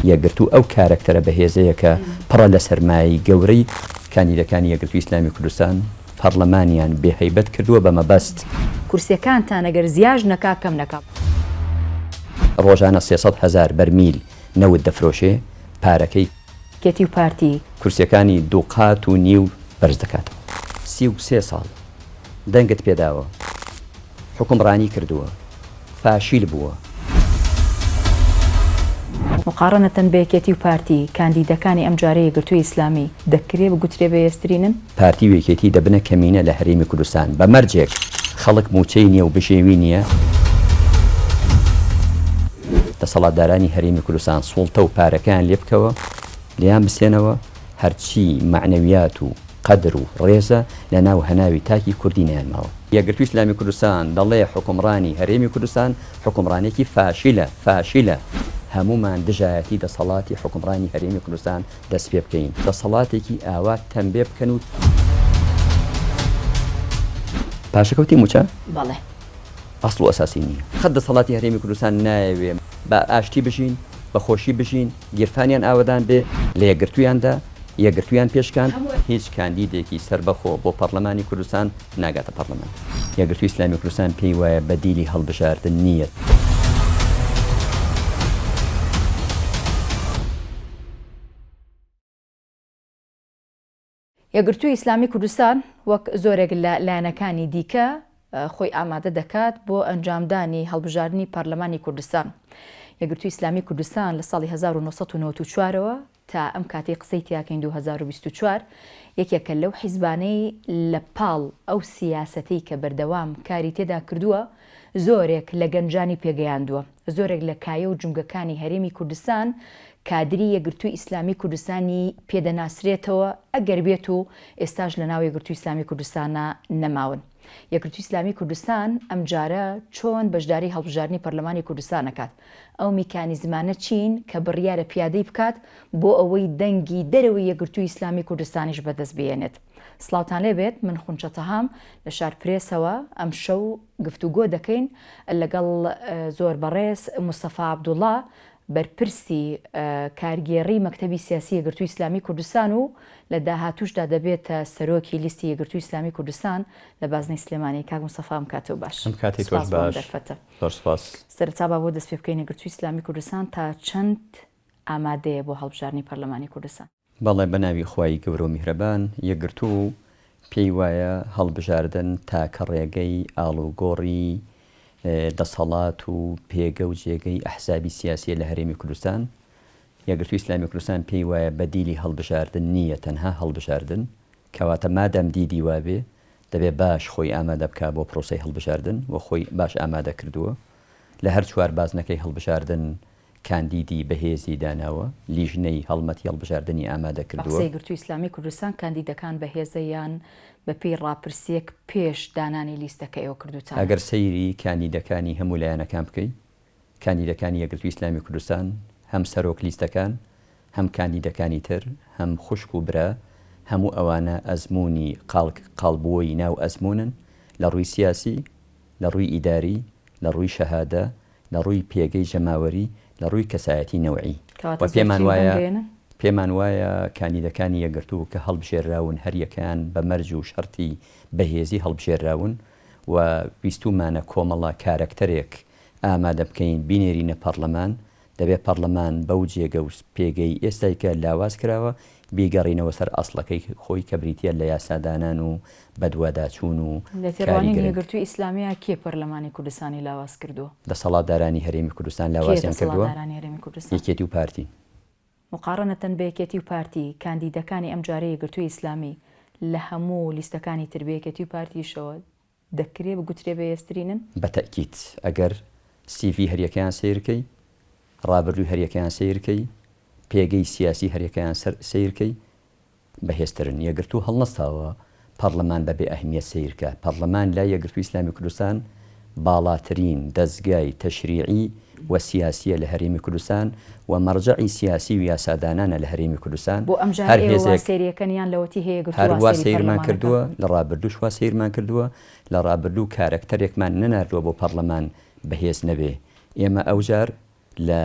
یەکگرتوو ئەو کارەکتەرە بەهێزەیە کە پڕە لە سەرمایەی گەورەی کاندیدەکانی یەکگرتووی ئیسلامی کوردستان پەڕلەمانیان بێ هەیبەت کردووە بە مەبەست. کورسیەکانتان ئەگەر زیاش نەکا کەم نەکا. ڕۆژانە 300 هەزار بەرمیل نەوت دەفرۆشێ، پارەکەی. یەکێتی و پارتی. کورسیەکانی دووقات و نیو بەرز دەکاتەوە. 33 ساڵ دەنگت پێداوە، حوکمڕانی کردووە، فاشیل بووە. مقاڕەنەتەن بە یەکێتی و پارتی، کاندیدەکانی ئەمجارەی یەکگرتووی ئیسلامی، دەکرێ بگوترێ بەهێزترینن؟ پارتی و یەکێتی دەبنە کەمینە لە هەرێمی کوردستان بە مەرجێک خەڵک مووچەی نیە و بژێوی نیە، دەسەڵاتدارانی هەرێمی کوردستان سوڵتە و پارەکەیان لێ بکەوە، لێیان بسێنەوە، هەرچی مەعنەویات و قەدر و ڕێزە لە ناو هەناوی تاکی کوردی نەیانماوە. یەکگرتووی ئیسلامی کوردستان دەڵێ حوکمڕانی هەرێمی کوردستان حوکمڕانێکی فاشیلە، فاشیلە. هەموومان دژایەتی دەسەڵاتی حوکمڕانی هەرێمی کوردستان دەست پێ بکەین. دەسەڵاتێکی ئاوا تەمبێ بکەن و. پاشەکەوتی مووچە؟ بەڵێ. ئەسڵ و ئەساسی نییە. قەت دەسەڵاتی هەرێمی کوردستان نایەوێ بە ئاشتی بژین، بە خۆشی بژین، گیرفانیان ئاوەدان بێ، لە یەکگرتوویاندا یەکگرتوویان پێشکاند، هیچ کاندیدێکی سەربەخۆ بۆ پەڕلەمانی کوردستان ناگاتە پەڕلەمان. یەکگرتووی ئیسلامی کوردستان پێی وایە بەدیلی هەڵبژاردن نییە. یەکگرتووی ئیسلامی کوردستان وەک زۆرێک لە لایەنەکانی دیکە خۆی ئامادە دەکات بۆ ئەنجامدانی هەڵبژاردنی پەرلەمانی کوردستان. یەکگرتووی ئیسلامی کوردستان لە ساڵی 1994 ەوە تا ئەم کاتەی قسەی تیاکەین 2024 یەکێکە لەو حیزبانەی لە پاڵ ئەو سیاسەتەی کە بەردەوام کاری تێدا کردووە زۆرێک لە گەنجانی پێگەیاندووە. زۆرێک لە کایە و جومگەکانی هەرێمی کوردستان کادری یەکگرتووی ئیسلامی کوردستانی پێ دەناسرێتەوە ئەگەر بێت و ئێستاش لە ناو یەکگرتووی ئیسلامی کوردستانا نەماون. یەکگرتووی ئیسلامی کوردستان ئەمجارە چۆن بەشداری هەڵبژاردنی پەرلەمانی کوردستان ئەکات؟ ئەو میکانیزمانە چین کە بڕیارە پیادەی بکات بۆ ئەوەی دەنگی دەرەوەی یەکگرتووی ئیسلامی کوردستانیش بەدەست بهێنێت؟ سڵاوتان لێبێت من خونچە تەهام لە شارپرێسەوە ئەمشەو گفتوگۆ دەکەین لەگەڵ زۆر بەڕێز مستەفا عەبدوڵا بەرپرسی کارگێڕی مەکتەبی سیاسی یەکگرتووی ئیسلامی کوردستان و لە داهاتووشدا دەبێتە سەرۆکی لیستی یەکگرتووی ئیسلامی کوردستان لە بازنەی سلێمانی. کاک مستەفا ئەم کاتەو باش. ئەم کاتەی تۆش سپاس بۆ ئەم باش. دەرفەتە. زۆر سپاس. سەرەتا با بۆ دەست پێ بکەین یەکگرتووی ئیسلامی کوردستان تا چەند ئامادەیە بۆ هەڵبژاردنی پەرلەمانی کوردستان؟ بەڵێ بەناوی خوای گەورەو میهرەبان، یەکگرتوو پێی وایە هەڵبژاردن تاکە ڕێگەی ئاڵوگۆڕی دەسەڵات و پێگە و جێگەی ئەحزابی سیاسیە لە هەرێمی کوردستان، یەکگرتووی ئیسلامی کوردستان پێی وایە بەدیلی هەڵبژاردن نییە تەنها هەڵبژاردن، کەواتە مادام دیدی وابێ دەبێ باش خۆی ئامادە بکا بۆ پرۆسەی هەڵبژاردن و خۆی باش ئامادە کردووە لە هەر چوار بازنەکەی هەڵبژاردن کاندیدی بەهێزی داناوە، لیژنەی هەڵمەتی هەڵبژاردنی ئامادە بە کردووە. قسەی یەکگرتووی ئیسلامی کوردستان کاندیدەکان بەهێزە یان بە پێی ڕاپرسییەک پێش دانانی لیستەکە ئێوە کردووتانە؟ ئەگەر سەیری کاندیدەکانی هەموو لایەنەکان بکەی، کاندیدەکانی یەکگرتووی ئیسلامی کوردستان، هەم سەرۆک لیستەکان، هەم کاندیدەکانی تر، هەم خوشک و برا، هەموو ئەوانە ئەزموونی قاڵ قاڵبووی ناو ئەزموونن لە ڕووی سیاسی، لە ڕووی ئیداری، لە ڕووی شەهادە، لە ڕووی پێگەی جەماوەری، لە ڕووی کەسایەتی نەوعی. کەواتە و پێمان زۆرترین دەنگ وایە دەهێنن؟ پێمان وایە کاندیدەکانی یەکگرتوو کە هەڵبژێرراون هەریەکەیان بە مەرج و شەرتی بەهێزی هەڵبژێرراون و ویستوومانە کۆمەڵە کارەکتەرێک ئامادە بکەین بینێرینە پەڕلەمان دەبێ پەڕلەمان بەو جێگە و پێگەی ئێستای کە لاواز کراوە بیگەڕینەوە سەر ئەسڵەکەی خۆی کە بریتیە لە یاسادانان و بەدواداچوون و لە کاری تێڕوانینی گرنگ. یەکگرتووی ئیسلامییا کێ پەرلەمانی کوردستانی لاواز کردووە؟ دەسەڵاتدارانی هەرێمی کوردستان کێ لاوازیان کردووە؟ دەسەڵاتدارانی هەرێمی کوردستان؟ یەکێتی و پارتی. مقاڕەنەتەن بە یەکێتی و پارتی، کاندیدەکانی ئەمجارەی یەکگرتووی ئیسلامی لە هەموو لیستەکانی تر بە یەکێتی و پارتیشەوە دەکرێ بگوترێ بەهێزترینن؟ بە تەئکید ئەگەر سیڤی هەریەکەیان سەیر کەی، ڕابردووی هەریەکەیان سەیر کەی، پێگەی سیاسی هەریەکەیان سەیر کەی، بەهێزترن. یەکگرتوو هەڵنەستاوە پەڕلەمان بە بێ ئەهمیەت سەیر کا. پەڕلەمان لای یەکگرتووی ئیسلامی کوردستان باڵاترین دەزگای تەشریعی و سیاسیە لە هەرێمی کوردستان و مەرجەعی سیاسی و یاسادانانە لە هەرێمی کوردستان. بۆ ئەمجارە هەر ئێوە وا هێزێک سەیری ئەکەن یان لەوەتی هەیە یەکگرتوو هەر وا وا سەیری سەیرمان پەرلەمان ئەکا؟ کردووە، لە ڕابردووش وا سەیرمان کردووە، لە ڕابردوو کارەکتەرێکمان نەناردووە بۆ پەڕلەمان بەهێز نەبێ. ئێمە ئەوجار لە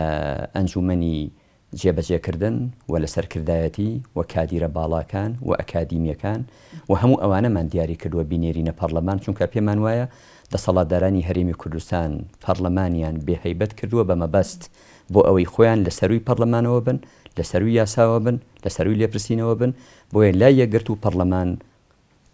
ئەنجوومەنی. جێبەجێکردن و لە سەرکردایەتی و کادیرە باڵاکان و ئەکادیمیەکان و هەموو ئەوانەمان دیاری کردووە بینێرینە پەڕلەمان چونکە پێمان وایە دەسەڵاتدارانی هەرێمی کوردستان پەڕلەمانیان بێ هەیبەت کردووە بە مەبەست بۆ ئەوەی خۆیان لە سەرووی پەڕلەمانەوە بن لە سەرووی یاساوە بن لە سەرووی لێپرسینەوە بن بۆیە لای یەکگرتوو پەڕلەمان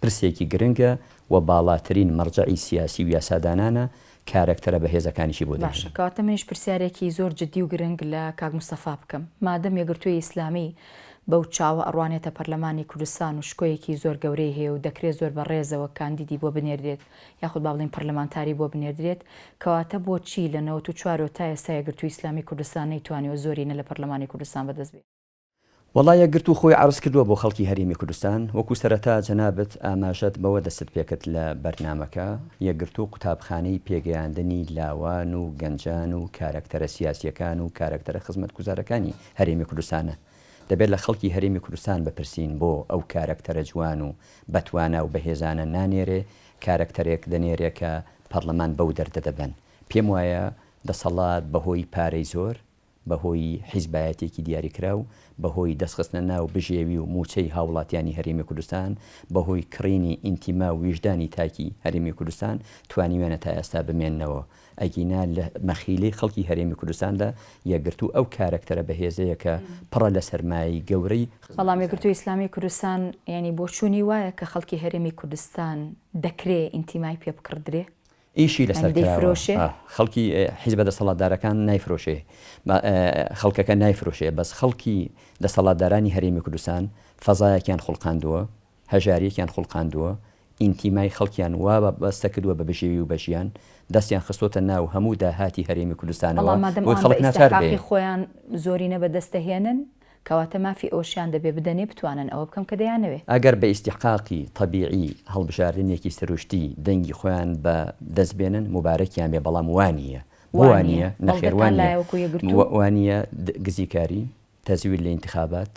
پرسێکی گرنگە و باڵاترین مەڕجەعی سیاسی و یاسادانانە، کارەکتەرە بەهێزەکانیشی بۆ باشە دەهێنێ. کەواتە منیش پرسیارێکی زۆر جدی و گرنگ لە کاک مستەفا بکەم. مادەم یەکگرتووی ئیسلامی بەو چاوە ئەڕوانێتە پەرلەمانی کوردستان و شکۆیەکی زۆر گەورەی هەیە و دەکرێ زۆر بە ڕێزەوە کاندیدی بۆ بنێردرێت یاخود با بڵێین پەرلەمانتاری بۆ بنێردرێت کەواتە بۆچی لە 94 ەوە تا ئێستا یەکگرتووی ئیسلامی کوردستان نەیتوانیوە زۆرینە لە پەرلەمانی کوردستان بەدەست بێنێ؟ وەڵا یەکگرتوو خۆی عەرز کردووە بۆ خەڵکی هەرێمی کوردستان، وەکو سەرەتا جەنابت ئاماژەت بەوە دەستت پێکرد لە بەرنامەکە، یەکگرتوو قوتابخانەی پێگەیاندنی لاوان و گەنجان و کارەکتەرە سیاسییەکان و کارەکتەرە خزمەتگوزارەکانی هەرێمی کوردستانە، دەبێت لە خەڵکی هەرێمی کوردستان بپرسین بۆ ئەو کارەکتەرە جوان و بەتوانا و بەهێزانە نانێرێ، کارەکتەرێک دەنێرێ کە پەڕلەمان بەو دەردە دەبەن. پێم وایە دەسەڵات بەهۆی پارەی زۆر، بە هۆی حیزبایەتیەکی دیاریکراو، بە هۆی دەستخستنە ناو بژێوی و مووچەی هاوڵاتیانی هەرێمی کوردستان، بە هۆی کڕینی ئینتیما و ویژدانی تاکی هەرێمی کوردستان توانیویانە تا ئێستا بمێننەوە. ئەگینا لە مەخیلەی خەڵکی هەرێمی کوردستاندا یەکگرتوو ئەو کارەکتەرە بەهێزەیە کە پڕە لە سەرمایەی گەورەی بەڵام خزمەتگوزاری. یەکگرتووی ئیسلامی کوردستان یانی بۆچوونی وایە کە خەڵکی هەرێمی کوردستان دەکرێ ئینتیمای پێ بکڕدرێ؟ ئیشی لەسەر یانی کراوە دەیفرۆشێ؟ خەڵکی حیزبە دەسەڵاتدارەکان نایفرۆشێ خەڵکەکە نایفرۆشێ بەس خەڵکی دەسەڵاتدارانی هەرێمی کوردستان فەزایەکیان خوڵقاندووە هەژاریەکیان خوڵقاندووە ئینتیمای خەڵکیان وا بەستە کردووە بە بژێوی و بە ژیان دەستیان خستۆتە ناو هەموو داهاتی هەرێمی کوردستانەوە بەڵام مادەم بۆی ئەوان بە خەڵک ناچار بێ. ئیستحقاقی خۆیان زۆرینە بەدەست دەهێنن کەواتە مافی ئەوەشیان دەبێ بدەنێ بتوانن ئەوە بکەن کە دەیانەوێ. ئەگەر بە ئیستیحقاقی تەبیعی هەڵبژاردنێکی سروشتی دەنگی خۆیان بە دەست بێنن موبارەکیان بێ بەڵام وا نییە. بۆ وا وا نییە؟ نییە؟ نەخێر وا بەڵگەتان نییە. لایە وەکوو یەکگرتوو؟ وا نییە گزیکاری، تەزویر لە ئینتخابات،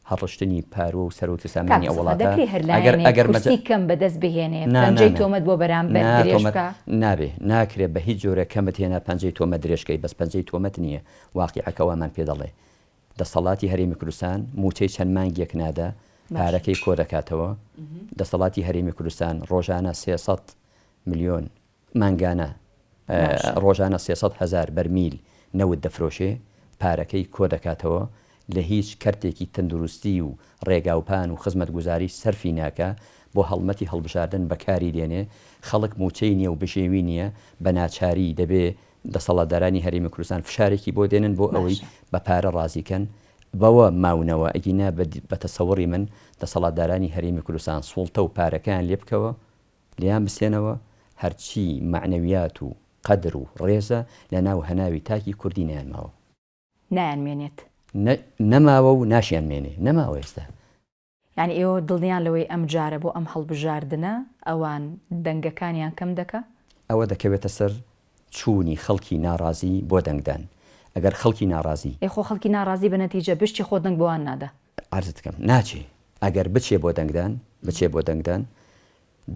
هەڵڕشتنی پاروە و سەروەت و کاک سامانی ئەو مستەفا وڵاتە دەکرێ هەر ئەگەر لایەنێک ئەگەر مەجا کورسی کەم بە دەست بهێنێ نا نا پەنجەی نا تۆمەت بۆ بەرامبەر نا درێژ تۆمەت بکا؟ نابێ ناکرێ بە هیچ جۆرێک کەمت هێنا پەنجەی تۆمەت درێژ کەی بەس پەنجەی تۆمەت نییە واقیعەکە وامان پێ دەڵێ دەسەڵاتی هەرێمی کوردستان مووچەی چەند مانگێک نادا، پارەکەی کۆدەکاتەوە، دەسەڵاتی هەرێمی کوردستان ڕۆژانە 300 ملیۆن مانگانە ڕۆژانە 300 هەزار بەرمیل نەوت دەفرۆشێ، پارەکەی کۆدەکاتەوە، لە هیچ کەرتێکی تەندروستی و ڕێگاوپان و خزمەتگوزاری سەرفی ناکا، بۆ هەڵمەتی هەڵبژاردن بەکاری دێنێ، خەڵک مووچەی نییە و بژێوی نییە، بە ناچاری دەبێ دەسەڵاتدارانی هەرێمی کوردستان فشارێکی بۆ دێنن بۆ ئەوەی باشە. بە پارە ڕازی کەن بەوە ماونەوە ئەگینا بە تەسەوڕی من دەسەڵاتدارانی هەرێمی کوردستان سوڵتە و پارەکەیان لێ بکەوە لێیان بسێنەوە هەرچی مەعنەویات و قەدر و ڕێزە لە ناو هەناوی تاکی کوردی نەیان ماوە. نایان مێنێت. نە نەماوە و ناشیان مێنێ نەماوە ئێستا. یانی ئێوە دڵنیان لەوەی ئەمجارە بۆ ئەم هەڵبژاردنە ئەوان دەنگەکانیان کەم دەکا؟ ئەوە دەکەوێتە سەر چوونی خەڵکی ناڕازی بۆ دەنگدان. ئەگەر خەڵکی ناڕازی. ئێ خۆ خەڵکی ناڕازی بە نەتیجە بشچی خۆ دەنگ بەوان نادا. عەرزت کەم ناچێ. ئەگەر بچێ بۆ دەنگدان، بچێ بۆ دەنگدان،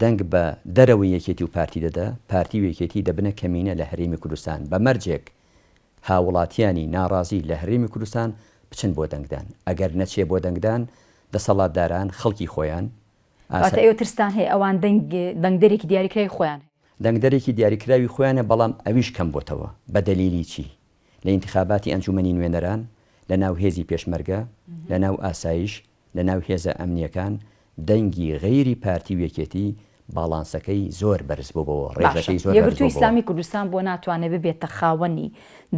دەنگ بە دەرەوەی یەکێتی و پارتی دەدا، پارتی و یەکێتی دەبنە کەمینە لە هەرێمی کوردستان بە مەرجێک هاوڵاتیانی ناڕازی لە هەرێمی کوردستان بچن بۆ دەنگدان، ئەگەر نەچێ بۆ دەنگدان دەسەڵاتداران خەڵکی خۆیان واتە ئاسا. ئێوە ترستان هەیە ئەوان دەنگ دەنگدەرێکی دیاریکراوی خۆیان هەیە؟ دەنگدەرێکی دیاریکراوی خۆیانە بەڵام ئەویش کەم بۆتەوە، بە دەلیلی چی؟ لە ئینتخاباتی ئەنجومەنی نوێنەران، لە ناو هێزی پێشمەرگە، لە ناو ئاسایش، لە ناو هێزە ئەمنیەکان دەنگی غەیری پارتی و یەکێتی باڵانسەکەی زۆر بەرز بۆبۆوە، باشە ڕێژەکەی زۆر بەرز یەکگرتووی بۆبۆوە. ئیسلامی کوردستان بۆ ناتوانێ ببێتە خاوەنی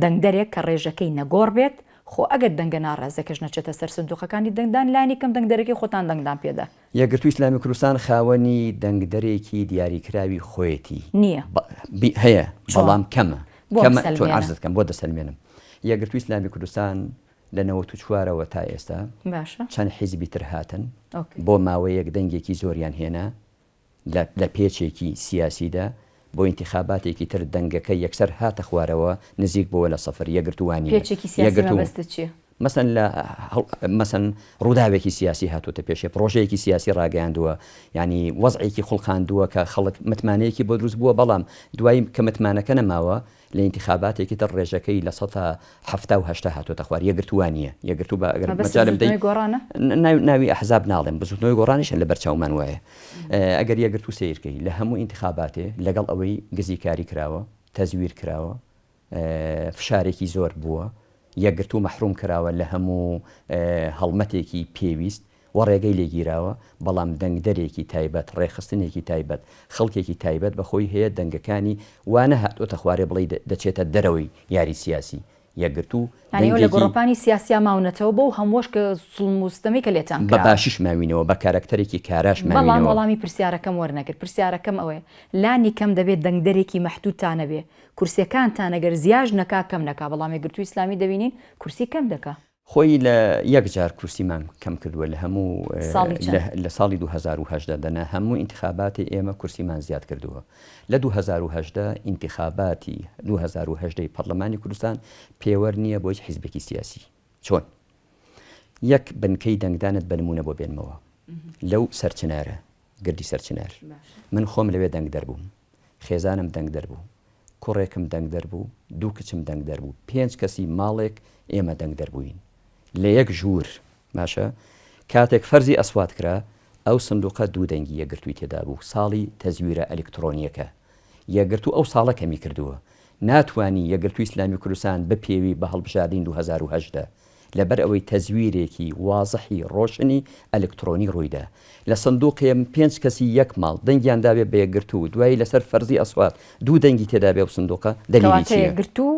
دەنگدەرێک کە ڕێژەکەی نەگۆڕ بێت، خۆ ئەگەر دەنگە ناڕازیەکەش نەچێتە سەر سندوقەکانی دەنگدان لانی کەم دەنگدەرەکەی خۆتان دەنگدان پێدا. یەکگرتووی ئیسلامی کوردستان خاوەنی دەنگدەرێکی دیاریکراوی خۆیەتی. نییە. هەیە چۆن؟ بەڵام کەمە. بۆم کەمە چۆن سەلمێنە. عەرزت کەم بۆت دەسەلمێنم. یەکگرتووی ئیسلامی کوردستان لە 94 ەوە تا ئێستا باشە. چەند حیزبی تر هاتن okay. بۆ ماوەیەک دەنگێکی زۆریان هێنا لە لە پێچێکی سیاسیدا بۆ ئینتیخاباتێکی تر دەنگەکە یەکسەر هاتە خوارەوە نزیک بۆوە لە سفر یەکگرتوو وا نییە پێچێکی سیاسی یەکگرتوو مەبەستت چییە؟ مەسەن لە مەسەن ڕووداوێکی سیاسی هاتووتە پێشێ پڕۆژەیەکی سیاسی ڕاگەیاندووە یانی وەزعێکی خوڵقاندووە کە خەڵک متمانەیەکی بۆ دروست بووە بەڵام دوای کە متمانەکە نەماوە. لە ئینتیخاباتێکی تر ڕێژەکەی 70% هاتۆتە خوار. یەکگرتوو وا نییە. یەکگرتوو بە ئەگەر مەبەستت مەجالم دەی بزووتنەوەی گۆڕانە؟ ناوی ئەحزاب ناڵێم، بزووتنەوەی گۆڕانیش لەبەر چاومان وایە. ئەگەر یەکگرتوو سەیر کەی لە هەموو ئینتیخاباتێ لەگەڵ ئەوەی گزیکاری کراوە، تەزویر کراوە، فشارێکی زۆر بووە، یەکگرتوو مەحروم کراوە لە هەموو هەڵمەتێکی پێویست و ڕێگەی لێ گیراوە، بەڵام دەنگدەرێکی تایبەت، ڕێکخستنێکی تایبەت، خەڵکێکی تایبەت بە خۆی هەیە، دەنگەکانی وا نەهاتۆتە خوارێ بڵێی دەچێتە دەرەوەی یاری سیاسی. یەکگرتوو یانی ئێوە لە دەنگێکی. گۆڕەپانی سیاسیا ماونەتەوە بەو هەمووەش کە زوڵم و ستەمەی کە لێتان بە کراوە. باشیش ماوینەوە، بە کارەکتەرێکی کاراش بەڵام ماوینەوە. وەڵامی پرسیارەکەم وەرنەگرت. پرسیارەکەم ئەوەیە لانی کەم دەبێ دەنگدەرێکی مەحدودتان هەبێ، کورسیەکانتان ئەگەر زیاش نەکا کەم نەکا، بەڵام یەکگرتووی ئیسلامی دەبینین کورسی کەم دەکا. خۆی لە یەک جار کورسیمان کەم کردووە لە هەموو ساڵی چەند؟ لە ساڵی 2018 دەنا هەموو ئینتخاباتی ئێمە کورسیمان زیاد کردووە لە 2018 ئینتخاباتی 2018 پەرلەمانی کوردستان پێوەر نییە بۆ هیچ حیزبێکی سیاسی چۆن یەک بنکەی دەنگدانت بە نمونە بۆ بێنمەوە لەو سەرچنارە گردی سەرچنار من خۆم لەوێ دەنگدەر بووم خێزانم دەنگدەر بوو، کوڕێکم دەنگدەر بوو، دوو کچم دەنگدەر بوو، پێنج کەسی ماڵێک ئێمە دەنگدەر بووین لە یەک ژوور، باشە کاتێک فەرزی ئەسوات کرا ئەو سندوقە دوو دەنگی یەکگرتووی تێدا بوو، ساڵی تەزویرە ئەلکترۆنیەکە یەکگرتوو ئەو ساڵە کەمی کردووە، ناتوانی یەکگرتووی ئیسلامی کوردستان بپێوی بە هەڵبژاردنی 2018 لەبەر ئەوەی تەزویرێکی وازحی ڕۆشنی ئەلکترۆنی ڕوویدا لە سندوقێ پێنج کەسی یەک ماڵ دەنگیان دابێ بە یەکگرتوو دوایی لەسەر فەرزی ئەسوات دوو دەنگی تێدا بێ ئەو سندوقە دەلیلی کەواتە چیە؟ یەکگرتوو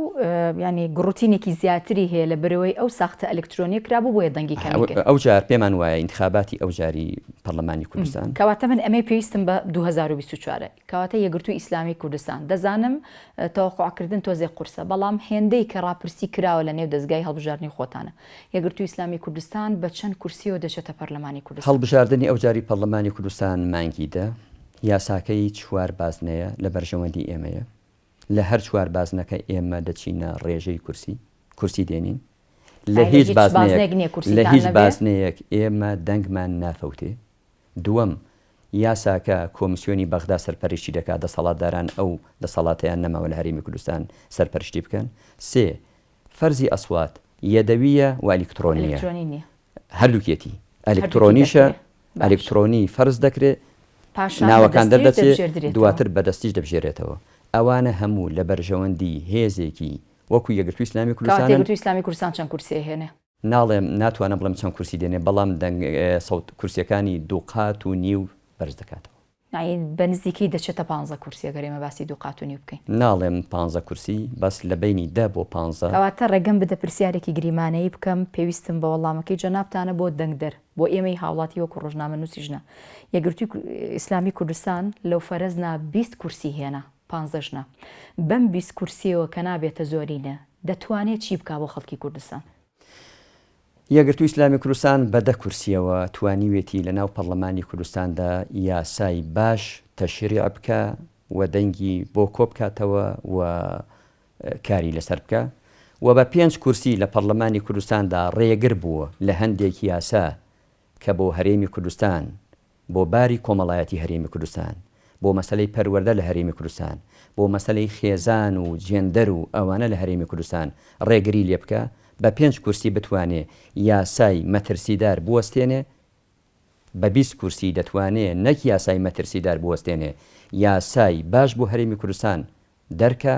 یانی گڕوتینێکی زیاتری هەیە لە بەرەوەی ئەو ساختە ئەلکترۆنیە کرابوو بۆیە دەنگی کەمی کرد. ئەو جار پێمان وایە ئینتخاباتی ئەو جاری پەرلەمانی کوردستان. کەواتە من ئەمەی پێویستم بە 2024 ە. کەواتە یەکگرتووی ئیسلامی کوردستان، دەزانم تەوەقوع کردن تۆزێک قورسە، بەڵام هێندەی کە ڕاپرسی کراوە لە نێو دەزگای هەڵبژاردنی خۆتانە، یەکگرتووی ئیسلامی کوردستان بە چەند کورسیەوە دەچێتە پەرلەمانی کوردستان؟ هەڵبژاردنی ئەوجاری پەرلەمانی کوردستان مانگی دە، یاساکەی چوار بازنەیە لە بەرژەوەندی ئێمەیە، لە هەر چوار بازنەکە ئێمە دەچینە ڕێژەی کورسی، کورسی دێنین، لە هیچ بازنەیەک لە هیچ بازنەیەک ئێمە دەنگمان نافەوتێ، دووەم، یاساکە کۆمسیۆنی بەغدا سەرپەرشتی دەکات، دەسەڵاتداران ئەو دەسەڵاتەیان نەماوە لە هەرێمی کوردستان سەرپەرشتی بکەن. سێ، فەرزی ئەسوات یەدەوییە و ئەلیکترۆنییە. ئەلیکترۆنی نییە. هەردووکیەتی. هەردووکی ئەلیکترۆنیشە، دەکرێ. باشە. ئەلیکترۆنی فەرز دەکرێ، پاشان بە ناوەکان دەستیش دەردەچێ، دەبژێردرێتەوە. دواتر بە دەستیش دەبژێرێتەوە. ئەوانە هەموو لە بەرژەوەندی هێزێکی وەکوو یەکگرتووی ئیسلامی کەواتە کوردستانن. یەکگرتووی ئیسلامی کوردستان چەند کورسی ئەهێنێ؟ ناڵێم، ناتوانم بڵێم چەند کورسی دێنێ، بەڵام دەنگ، سەوت، کورسیەکانی دووقات و نیو بەرز دەکاتەوە. یەعنی بە نزیکەی دەچێتە پانزە کورسی ئەگەر ئێمە باسی دووقات و نیو بکەین. ناڵێم پانزە کورسی، بەس لە بەینی دە بۆ پانزە. کەواتە ڕێگەم بدە پرسیارێکی گریمانەیی بکەم، پێویستم بە وەڵامەکەی جەنابتانە بۆ دەنگدەر، بۆ ئێمەی هاوڵاتی وەکو ڕۆژنامەنووسیش نا. یەکگرتووی ئیسلامی کوردستان لەو فەرەزنا 20 کورسی هێنا، پانزەش نا. بەم 20 کورسیەوە کە نابێتە زۆرینە، دەتوانێ چی بکا بۆ خەڵکی کوردستان؟ یەکگرتووی ئیسلامی کوردستان بە دە کورسییەوە توانیوێتی لە ناو پەڕلەمانی کوردستاندا یاسای باش تەشریع بکا و دەنگی بۆ کۆبکاتەوە و کاری لەسەر بکا و بە پێنج کورسی لە پەڕلەمانی کوردستاندا ڕێگر بووە لە هەندێک یاسا کە بۆ هەرێمی کوردستان بۆ باری کۆمەڵایەتی هەرێمی کوردستان، بۆ مەسەلەی پەروەردە لە هەرێمی کوردستان، بۆ مەسەلەی خێزان و جێندەر و ئەوانە لە هەرێمی کوردستان ڕێگری لێ بکا، بە پێنج کورسی بتوانێ یاسای مەترسیدار بوەستێنێ، بە 20 کورسی دەتوانێ نەک یاسای مەترسیدار بوەستێنێ، یاسای باش بۆ هەرێمی کوردستان دەرکا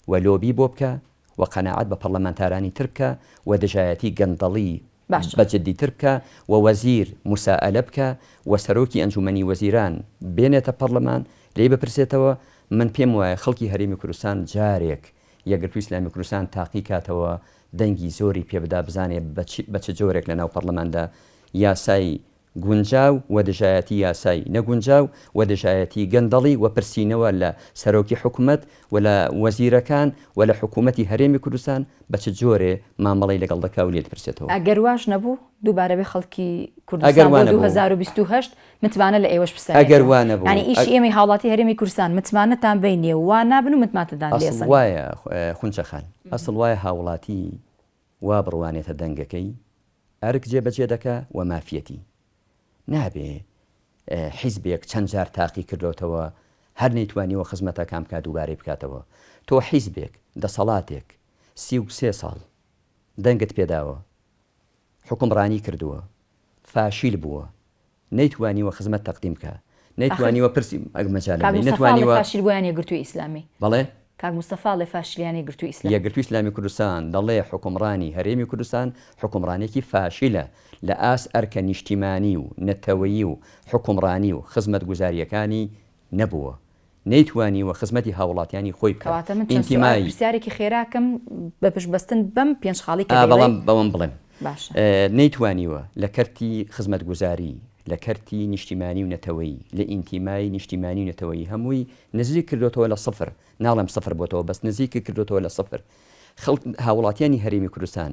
و لۆبی بۆ بکا و قەناعەت بە پەڕلەمانتارانی تر بکا و دژایەتی گەندەڵی باشە. بە جدی تر بکا و وەزیر موسائەلە بکا و سەرۆکی ئەنجومەنی وەزیران بێنێتە پەڕلەمان لێی بپرسێتەوە، من پێم وایە خەڵکی هەرێمی کوردستان جارێک یەکگرتووی ئیسلامی کوردستان تاقی کاتەوە دەنگی زۆری پێ بدا بزانێ بە چ جۆرێک لە ناو پەڕلەماندا یاسای گونجاو و دژایەتی یاسای نەگونجاو و دژایەتی گەندەڵی و پرسینەوە لە سەرۆکی حکومەت و لە وەزیرەکان و لە حکومەتی هەرێمی کوردستان بە چ جۆرێ مامەڵەی لەگەڵ دەکا و لێی دەپرسێتەوە. ئەگەر واش نەبوو دووبارە بێ خەڵکی ئەگەر کوردستان وا بۆ نەبوو. 2028 متمانە لە ئێوەش ئەگەر بسەنێتەوە. وا نەبوو. یانی ئیشی ئێمەی هاوڵاتی هەرێمی کوردستان متمانەتان بەینێ و وا نابن و متمانەتان لێ ئەسڵ سەنن. وایە خونچە خان، ئەسڵ وایە هاوڵاتی وا بڕوانێتە دەنگەکەی ئەرک جێبەجێ دەکا و مافیەتی. نابێ حیزبێک چەند جار تاقی کردۆتەوە هەر نەیتوانیوە خزمەتەکان بکا دووبارەی بکاتەوە. تۆ حیزبێک، دەسەڵاتێک 33 ساڵ دەنگت پێداوە، حوکمڕانی کردووە، فاشیل بووە، نەیتوانیوە خزمەت تەقدیم بکا، نەیتوانیوە پرسی، ئەگەر مەجالم کاک بەی، مستەفا ئەڵێ نەتوانیوە. فاشیل بووە یان یەکگرتووی ئیسلامی؟ بەڵێ؟ کاک مستەفا ئەڵێ فاشیل یان یەکگرتووی ئیسلامی؟ یەکگرتووی ئیسلامی کوردستان دەڵێ حوکمڕانی هەرێمی کوردستان حوکمڕانێکی فاشیلە لە ئاست ئەرکە نیشتیمانی و نەتەوەیی و حوکمڕانی و خزمەتگوزارییەکانی نەبووە، نەیتوانیوە خزمەتی هاوڵاتیانی خۆی بکات، کەواتە من چەند سوئال ئینتیمای. پرسیارێکی خێراکەم بە پشت بەستن بەم پێنج خاڵی کە ئا دەیڵێی. بەڵام بەوەم بڵێم باشە. نەیتوانیوە لە کەرتی خزمەتگوزاری، لە کەرتی نیشتیمانی و نەتەوەیی، لە ئینتیمای نیشتیمانی و نەتەوەیی هەمووی نزیک کردۆتەوە لە سفر، ناڵێم سفر بۆتەوە بەس نزیکی کردۆتەوە لە سفر. خەڵک هاوڵاتیانی هەرێمی کوردستان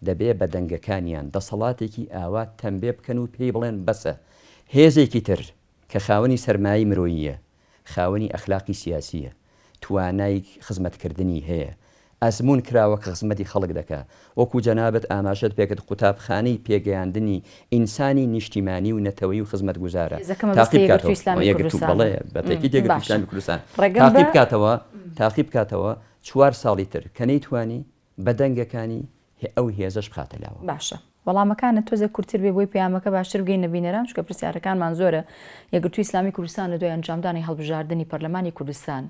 دەبێ بە دەنگەکانیان دەسەڵاتێکی ئاوا تەمبێ بکەن و پێی بڵێن بەسە. هێزێکی تر کە خاوەنی سەرمایەی مرۆییە، خاوەنی ئەخلاقی سیاسییە، توانای خزمەتکردنی هەیە، ئەزموون کراوە کە خزمەتی خەڵک دەکا، وەکو جەنابت ئاماژەت پێکرد قوتابخانەی پێگەیاندنی ئینسانی نیشتیمانی و نەتەوەیی و خزمەتگوزارە، هێزەکە مەبەستە تاقی یەکگرتووی بکاتەوە، ئیسلامی یەکگرتوو، کوردستانە. بەڵێ بە تەئکید یەکگرتووی باشە ئیسلامی کوردستان، ڕێگەم تاقی بە. بکاتەوە، تاقی بکاتەوە چوار ساڵی تر کە نەیتوانی بە دەنگەکانی ئەو هێزەش بخاتە لاوە. باشە وەڵامەکانت تۆزێک کورتتر بێ بۆی پەیامەکە باشتر بگەینە بینەران چونکە پرسیارەکانمان زۆرە یەکگرتووی ئیسلامی کوردستان لە دوای ئەنجامدانی هەڵبژاردنی پەرلەمانی کوردستان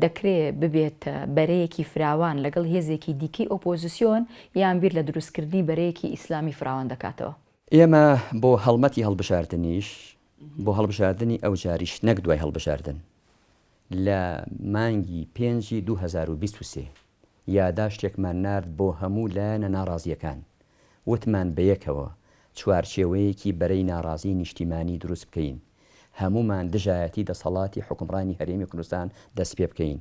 دەکرێ ببێتە بەرەیەکی فراوان لەگەڵ هێزێکی دیکەی ئۆپۆزسیۆن یان بیر لە دروستکردنی بەرەیەکی ئیسلامی فراوان دەکاتەوە؟ ئێمە بۆ هەڵمەتی هەڵبژاردنیش، بۆ هەڵبژاردنی ئەوجاریش نەک دوای هەڵبژاردن، لە مانگی پێنجی 2023 یاداشتێکمان نارد بۆ هەموو لایەنە ناڕازییەکان، وتمان بەیەکەوە چوارچێوەیەکی بەرەی ناڕازیی نیشتیمانی دروست بکەین، هەموومان دژایەتی دەسەڵاتی حوکمڕانی هەرێمی کوردستان دەستپێبکەین،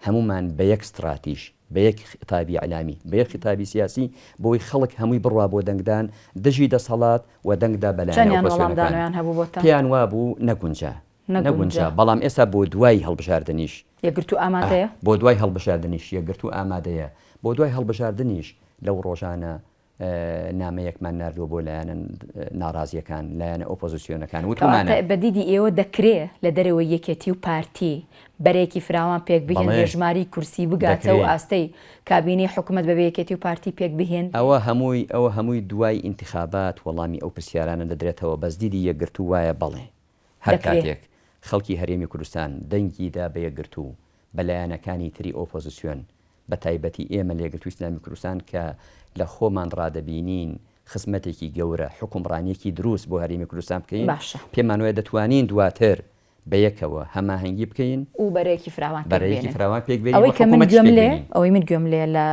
هەموومان بە یەک ستڕاتیژ، بە یەک خیتابی ئیعلامی، بە یەک خیتابی سیاسی، بۆی خەڵک هەمووی بڕوا بۆ دەنگدان دژی دەسەڵات و دەنگدا بە لایەنە چەندیان ئۆپۆزسیۆنەکان. وەڵامدانەوەیان هەبوو بۆتان؟ پێیان وابوو نەگونجا. نەگونجا، بەڵام ئێستا بۆ دوای هەڵبژاردنیش. یەکگرتوو ئامادەیە؟ بۆ دوای هەڵبژاردنیش یەکگرتوو ئامادەیە. بۆ دوای هەڵبژاردنیش لەو ڕۆژانە نامەیەکمان ناردووە بۆ لایەنە ناڕازییەکان، لایەنە ئۆپۆزسیۆنەکان، وتوومانە. کەواتە بە دیدی ئێوە دەکرێ لە دەرەوەی یەکێتی و پارتی بەرەیەکی فراوان پێک بهێنرێ، ژمارەی کورسی بگاتە ئەو ئاستەی کابینەی حکومەت بەبێ یەکێتی و پارتی پێک بهێنرێ؟ ئەوە هەمووی ئەوە هەمووی دوای ئینتخابات وەڵامی ئەو پرسیارانە دەدرێتەوە، بەس دیدی یەکگرتوو وایە بەڵێ. هەر کاتێک خەڵکی هەرێمی کوردستان دەنگی دا بە یەکگرتوو، بە لایەنەکانی تری ئۆپۆزسیۆن، بە تایبەتی ئێمە لە یەکگرتووی ئیسلامی کوردستان کە لە خۆمان ڕادەبینین خزمەتێکی گەورە، حوکمڕانییەکی دروست بۆ هەرێمی کوردستان بکەین، پێمان وایە دەتوانین دواتر بە یەکەوە هەماهەنگی بکەین و بەرەیەکی فراوان پێک بەرەیەکی بێنن. فراوان پێک بێنین و ئەوەی کە من حکوومەتیش گوێم پێک لێ بێنین. ئەوەی من گوێم لێ لە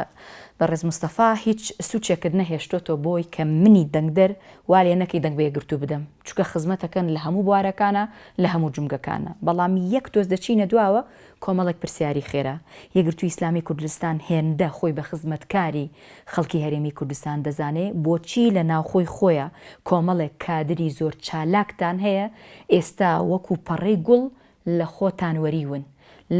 بەڕێز مستەفا هیچ سوچێکت نەهێشتۆتەوە بۆی کە منی دەنگدەر وا لێ نەکەی دەنگ بە یەکگرتوو بدەم چونکە خزمەتەکەن لە هەموو بوارەکانا لە هەموو جومگەکانا بەڵام یەک تۆز دەچینە دواوە کۆمەڵێک پرسیاری خێرا یەکگرتووی ئیسلامی کوردستان هێندە خۆی بە خزمەتکاری خەڵکی هەرێمی کوردستان دەزانێ بۆچی لە ناوخۆی خۆیا کۆمەڵێک کادری زۆر چالاکتان هەیە ئێستا وەکو پەڕەی گوڵ لە خۆتان وەریون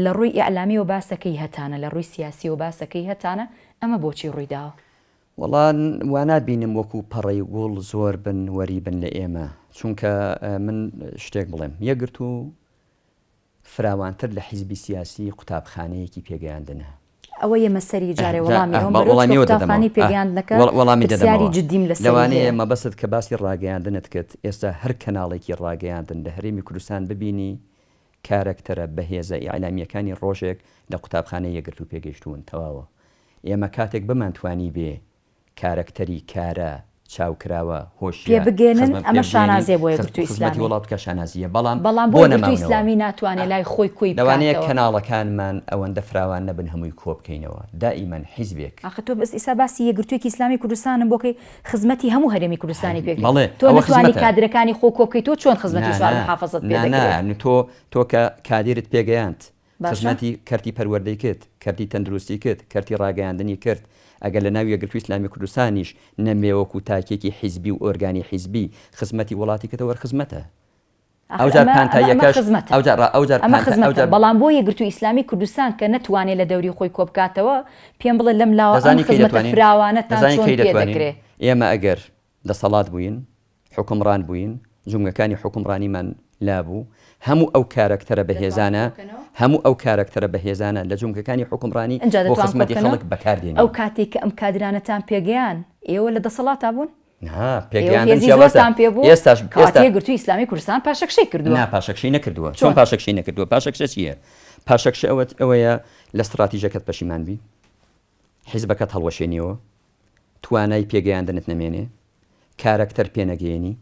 لە ڕووی ئیعلامیەوە باسەکەی هەتانە لە ڕووی سیاسیەوە باسەکەی هەتانە ئەمە بۆچی ڕوویداوە؟ وەڵا وانابینم وەکو پەڕەی گوڵ زۆر بن وەری بن لە ئێمە چونکە من شتێک بڵێم یەکگرتوو فراوانتر لە حیزبی سیاسی قوتابخانەیەکی پێگەیاندنە. ئەوە یەمە سەری جارێ وەڵامی ئەوەم بەرەو چونکە قوتابخانەی پێگەیاندنەکە پرسیاری جدیم لەسەری هەیە. لەوانەیە مەبەستت کە باسی ڕاگەیاندنت کرد ئێستا هەر کەناڵێکی ڕاگەیاندن لە هەرێمی کوردستان ببینی کارەکتەرە بەهێزە ئیعلامییەکانی ڕۆژێک لە قوتابخانەی یەکگرتوو پێگەیشتوون تەواوە ئێمە کاتێک بمانتوانیبێ کارەکتەری کارا، چاوکراوە، پێ هۆشیار، بگەێنن خزمەت پێ ئەمە بگەیەنین، شانازیە بۆ خز یەکگرتووی خزمەتی ئیسلامی. وڵات بکا شانازییە، بەڵام بەڵام بۆ بۆ یەکگرتووی نەماونەوە؟ ئیسلامی ناتوانێ لای خۆی کۆی لەوانەیە بکاتەوە؟ کەناڵەکانمان ئەوەندە فراوان نەبن هەمووی کۆ بکەینەوە، دائیمەن حیزبێک. ئاخر تۆ بەس ئیستا باسی یەکگرتوویەکی ئیسلامی کوردستانم بۆ کەی خزمەتی هەموو هەرێمی کوردستانی پێ کرد بەڵێ تۆ ئەوە نەتوانی خزمەتە. کادرەکانی خۆ کۆ بکەیتەوە چۆن خزمەتی نا چوار نا محافەزەت پێ نا نا دەکرێ؟ تۆ تۆ کە کادیرت پێگەیاند باشە. خزمەتی کەرتی پەروەردەی کرد، کەرتی تەندروستی کرد، کەرتی ڕاگەیاندنی کرد، ئەگەر لە ناو یەکگرتووی ئیسلامی کوردستانیش نەمێ وەکوو تاکێکی حیزبی و ئۆرگانی حیزبی خزمەتی وڵاتی کردەوە هەر خزمەتە. ئاخر ئەوجار ئەمە ئەمە ئەمە پانتاییەکەش خزمەتە. ئەوجار ڕا ئەوجار ئەمە پانتا خزمەتە. ئەوجار. بەڵام بۆ یەکگرتووی ئیسلامی کوردستان کە نەتوانێ لە دەوری خۆی کۆ بکاتەوە، پێم بڵێ لەم لاوە ئەم دەزانی کەی خزمەتە دەتوانین؟ فراوانەتان دەزانی چۆن کەی پێ دەتوانین؟ دەکرێ؟ ئێمە ئەگەر دەسەڵات بووین، حوکمڕان بووین، جومگەکانی حوکمڕانیمان. لابوو، هەموو ئەو کارەکتەرە بەهێزانە، هەموو ئەو کارەکتەرە بەهێزانە لە جومگەکانی حوکمڕانی ئینجا بۆ دەتوان خزمەتی کۆبکەنەوە؟ خەڵک بەکار دێنین. ئەو کاتەی کە ئەم کادرانەتان پێگەیان، ئێوە لە دەسەڵاتا بوون؟ نا، ئێوە پێگەیاندن هێزی جیاوازە. زۆرتان پێ بوو؟ ئێستاش، کەواتە ئێستا. یەکگرتووی ئیسلامی کوردستان پاشەکشەی کردووە. نا، پاشەکشەی نەکردووە. چۆن چۆن؟ پاشەکشەی نەکردووە؟ پاشەکشە چییە؟ پاشەکشە ئەوە ئەوەیە لە ستڕاتیژەکەت پەشیمان بی، حیزبەکەت هەڵوەشێنیەوە، توانای پێگەیاندنت نەمێنێ، کارەکتەر پێنەگەیەنی،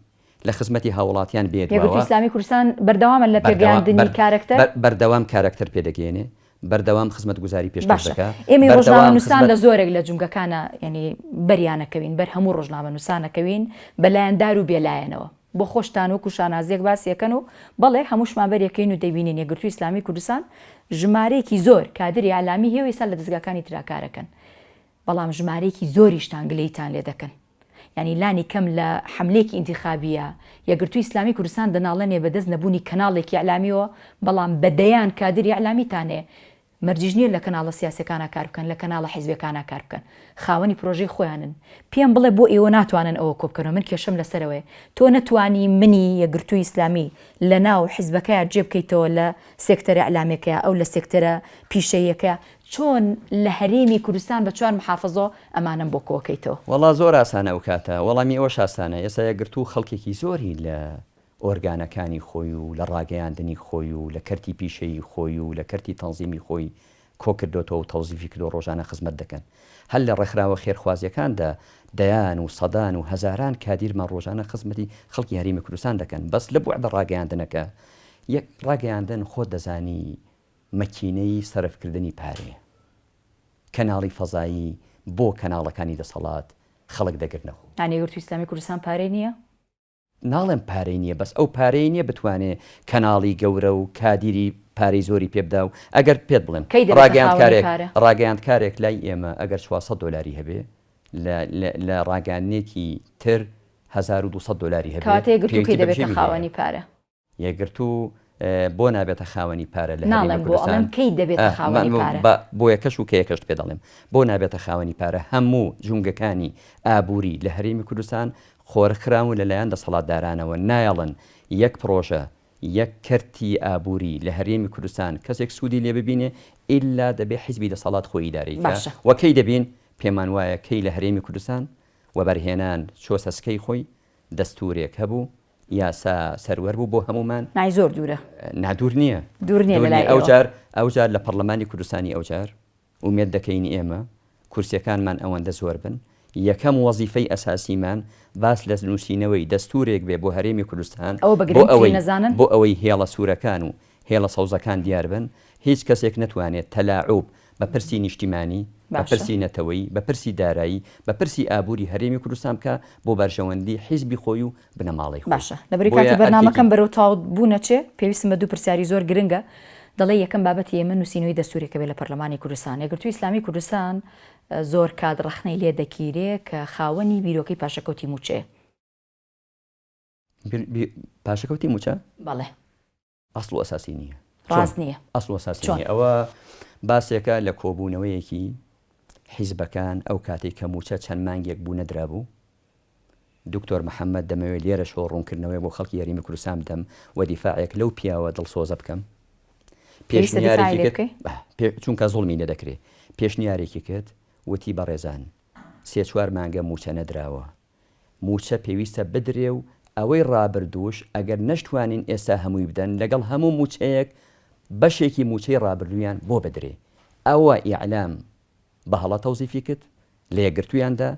لە خزمەتی هاوڵاتیان بێ یەکگرتووی دواوە. ئیسلامی کوردستان بەردەوامە لە بەردەوام پێگەیاندنی بەر کارەکتەر؟ بەر بەردەوام کارەکتەر پێدەگەیەنێ، بەردەوام خزمەتگوزاری پێشکەش باشە دەکا، ئێمەی بەردەوام ڕۆژنامەنووسان خزمەت. لە زۆرێک لە جومگەکانا یانی بەریانەکەوین، بەر هەموو ڕۆژنامەنووسانەکەوین بە لایەندار و بێلایەنەوە. بۆ خۆشتان وەکو شانازیەک باسی ئەکەن و بەڵێ هەمووشمان بەریەکەین و دەیبینین یەکگرتووی ئیسلامی کوردستان ژمارەیەکی زۆر کادری ئیعلامی هەیە و ئێستا لە دەزگاکانی ترا کارەکەن بەڵام ژمارەیەکی زۆریشتان گلەیتان لێ دەکەن یانی لانی کەم لە حەملەیەکی ئینتیخابیە یەکگرتووی ئیسلامی کوردستان دەناڵێنێ بەدەست نەبوونی کەناڵێکی ئیعلامیەوە بەڵام بە دەیان کادری ئیعلامیتان هەیە مەرجیش نیە لە کەناڵە سیاسیەکانا کار بکەن لە کەناڵە حیزبیەکانا کار بکەن خاوەنی پرۆژەی خۆیانن پێم بڵێ بۆ ئێوە ناتوانن ئەوە کۆبکەنەوە من کێشەم لەسەرەوەیە تۆ نەتوانی منی یەکگرتووی ئیسلامی لە ناو حیزبەکەیا جێ بکەیتەوە لە سێکتەرە ئیعلامیەکەیا ئەو لە سێکتەرە پیشەییەکەیا چۆن لە هەرێمی کوردستان بە چوار محافزۆ ئەمانەم بۆ کۆکەیتەوە؟ وەڵا زۆر ئاسانە ئەو کاتە وەڵامی ئەوەش ئاسانە ئێستا یەکگرتوو خەڵکێکی زۆری لە ئۆرگانەکانی خۆی و لە ڕاگەیاندنی خۆی و لە کەرتی پیشەیی خۆی و لە کەرتی تەنزیمی خۆی کۆکردۆتەوە و تەوزیفی کردوە ڕۆژانە خزمەت دەکەن. هەر لە ڕێکخراوە خێرخوازیەکاندا دەیان و سەدان و هەزاران کادیرمان ڕۆژانە خزمەتی خەڵکی هەرێمی کوردستان دەکەن. بەس لە بوعدە ڕاگەیاندنەکە یەک ڕاگەیاندن خۆت دەزانی مەکینەی سەرفکردنی پارەیە. کەناڵی فەزایی بۆ کەناڵەکانی دەسەڵات خەڵک دەگرنەوە. یانی یەکگرتووی ئیسلامی کوردستان پارەی نیە؟ ناڵێم پارەی نیە بەس ئەو پارەی نیە بتوانێ کەناڵی گەورە و کادیری پارەی زۆری پێ بدا و ئەگەر پێت بڵێم کەی دەبێتە خاوەنی ڕاگەیاندکارێک پارە؟ ڕاگەیاندکارێک لای ئێمە ئەگەر 400 دۆلاری هەبێ لە لە لە ڕاگەیاندنێکی تر 1200 دۆلاری هەبێ کەواتە یەکگرتوو کەی پێویستی بە دەبێتە بژێوی هەیە. خاوەنی پارە؟ یەکگرتوو بۆ نابێتە خاوەنی پارە لە هەرێمی ناڵێم بۆ، کوردستان؟ ئەڵێم کەی دەبێتە ئاه، خاوەنی من پارە؟ با بۆ یەکەش و کەیەکەشت پێ دەڵێم. بۆ نابێتە خاوەنی پارە؟ هەموو جومگەکانی ئابووری لە هەرێمی کوردستان قۆرخکراون لەلایەن دەسەڵاتدارانەوە، نایەڵن یەک پڕۆژە، یەک کەرتی ئابووری لە هەرێمی کوردستان کەسێک سوودی لێ ببینێ ئیلا دەبێ حیزبی دەسەڵات خۆی ئیدارەی کا باشە. و کەی دەبین؟ پێمان وایە کەی لە هەرێمی کوردستان وەبەرهێنان چۆسە سکەی خۆی، دەستوورێک هەبوو، یاسا سەروەر بوو بۆ هەموومان. نای زۆر دوورە. نا دوور نییە. دوور نییە لەلای ئێوە. ئەوجار ئەوجار لە پەڕلەمانی کوردستانی ئەوجار ئومێد دەکەین ئێمە کورسیەکانمان ئەوەندە زۆر بن یەکەم وەزیفەی ئەساسیمان باس لە نووسینەوەی دەستورێک بێ بۆ هەرێمی کوردستان ئەوە بە بۆ گرنگترین ئەوەی نەزانن؟ بۆ ئەوەی هێڵە سوورەکان و هێڵە سەوزەکان دیار بن هیچ کەسێک نەتوانێت تەلاعوب بە پرسی نیشتیمانی، بە باشە. پرسی نەتەوەیی، بە پرسی دارایی، بە پرسی ئابووری هەرێمی کوردستان بکا بۆ بەرژەوەندی حیزبی خۆی و بنەماڵەی خۆی. باشە لەبەری بۆیە کاتی ئەرکێکی. بەرنامەکەم بەرەو تەواو بوون ئەچێ پێویستم بە دوو پرسیاری زۆر گرنگە دەڵێ یەکەم بابەتی ئێمە نووسینەوەی دەستوورێکە بێ لە پەرلەمانی کوردستان یەکگرتووی ئیسلامی کوردستان زۆر کات ڕەخنەی لێ دەگیرێ کە خاوەنی بیرۆکەی پاشەکەوتی مووچەیە. پاشەکەوتی مووچە؟ بەڵێ. ئەسڵ و ئەساسی نییە. ڕاست نییە. ئەسڵ و ئەساسی نییە. ئەوە باسێکە لە کۆبوونەوەیەکی حیزبەکان ئەو کاتەی کە مووچە چەند مانگێک بوو نەدرابوو. دکتۆر محەممەد دەمەوێت لێرەشەوە ڕوونکردنەوەیەک بۆ خەڵکی هەرێمی کوردستان بدەم و دیفاعێک لەو پیاوە دڵسۆزە بکەم. پێویستە دیفاعی پێشنیارێکی لێ کرد بکەی؟ چونکە زوڵمی لێ دەکرێ. پێشنیارێکی کرد وتی بەڕێزان سێ چوار مانگە مووچە نەدراوە. مووچە پێویستە بدرێ و ئەوەی ڕابردووش ئەگەر نەشتوانین ئێستا هەمووی بدەن لەگەڵ هەموو مووچەیەک بەشێکی مووچەی ڕابردوویان بۆ بدرێ. ئەوە ئیعلام بە هەڵە تەوزیفی کرد لە یەکگرتوویان دا،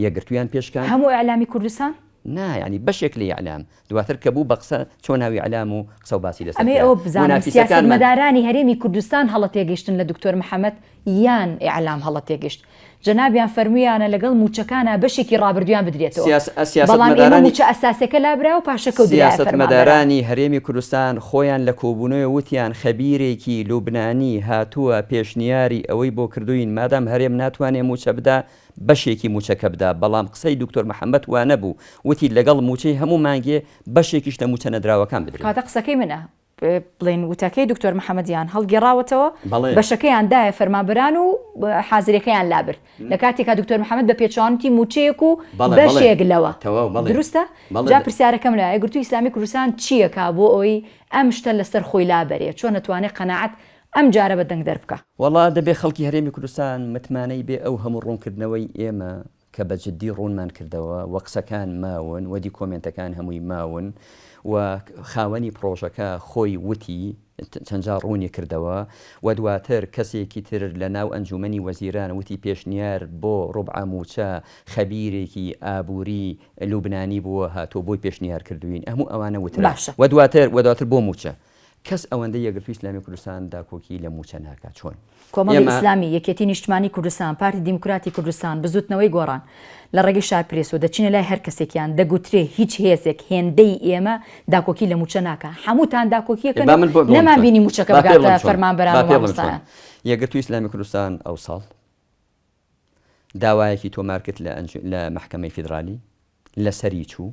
یەکگرتوویان پێ شکاند. هەموو ئیعلامی کوردستان؟ نا یانی بەشێک لە ئیعلام، دواتر کە بوو بە قسە چۆ ناو ئیعلام و قسە و باسی لەسەر ئەمەوێ کرا. ئەوە بزانم مونافیسەکانمان. سیاسەتمەدارانی هەرێمی کوردستان هەڵە تێگەیشتن لە دکتۆر محەمەد یان ئیعلام هەڵە تێگەشت؟ جەنابیان فەرموویانە لەگەڵ مووچەکانا بەشێکی ڕابردوویان بدرێتەوە. بەڵام ئێمە سیاسەتمەدارانی مووچە ئەساسیەکە لابرا و پاشەکەوت درایە فەرمانبەران. سیاسەتمەدارانی هەرێمی کوردستان خۆیان لە کۆبوونەوە وتیان خەبیرێکی لوبنانی هاتووە پێشنیاری ئەوەی بۆ کردووین مادام هەرێم ناتوانێ مووچە بدا بەشێکی مووچەکە بدا بەڵام قسەی دکتۆر محەمەد وانەبوو وتی لەگەڵ مووچەی هەموو مانگێ بەشێکیش لە مووچە نەدراوەکان بدرێ. کەواتە قسەکەی منە. بڵێن وتەکەی دکتۆر محەممەدیان هەڵگێڕاوەتەوە بەشەکەیان دایە فەرمانبەران و حازرەکەیان لابرد لە کاتێکا دکتۆر محەممەد بە پێچوانتی موچەیەک و بەشێک لەوە دروستە جا پرسیارەکەم لە یەکگرتووی ئیسلامی کوردستان چییەکا بۆ ئەوەی ئەم شتە لەسەر خۆی لابەرێ چۆن ئەتوانێ قەناعەت ئەم جارە بە دەنگ دەربکا؟ وەڵا دەبێ خەڵکی هەرێمی کوردستان متمانەی بێ ئەو هەموو ڕوونکردنەوەی ئێمە کە بە جدی ڕوونمان کردەوە و قسەکان ماون و دیکۆمێنتەکان هەمووی ماون و خاوەنی پڕۆژەکە خۆی وتی چەند جار ڕوونی کردەوە و دواتر کەسێکی تر لە ناو ئەنجومەنی وەزیران وتی پێشنیار بۆ ڕوبعە مووچە خەبیرێکی ئابووری لوبنانی بووە هاتووە بۆی پێشنیار کردووین هەموو ئەوانە وترا باشە. و دواتر و دواتر بۆ مووچە کەس ئەوەندەی یەکگرتووی ئیسلامی کوردستان داکۆکی لە مووچە ناکات چۆن کۆمەڵی ئێمە ئیسلامی، یەکێتی نیشتمانی کوردستان، پارتی دیموکراتی کوردستان، بزوتنەوەی گۆڕان، لە ڕێگەی شارپرێسەوە دەچینە لای هەر کەسێکیان دەگوترێ هیچ هێزێک هێندەی ئێمە داکۆکی لە مووچە ناکا، هەمووتان داکۆکیەکەن با و من بۆ بڵێم نەمان چۆن بینی مووچەکە با پێ بگاتە بڵێم چۆن فەرمانبەران با و پێ بڵێم چۆن مامۆستایان. یەکگرتووی ئیسلامی کوردستان ئەوساڵ داوایەکی تۆمار کرد لە ئەنج لە مەحکەمەی فیدرالی لەسەری چوو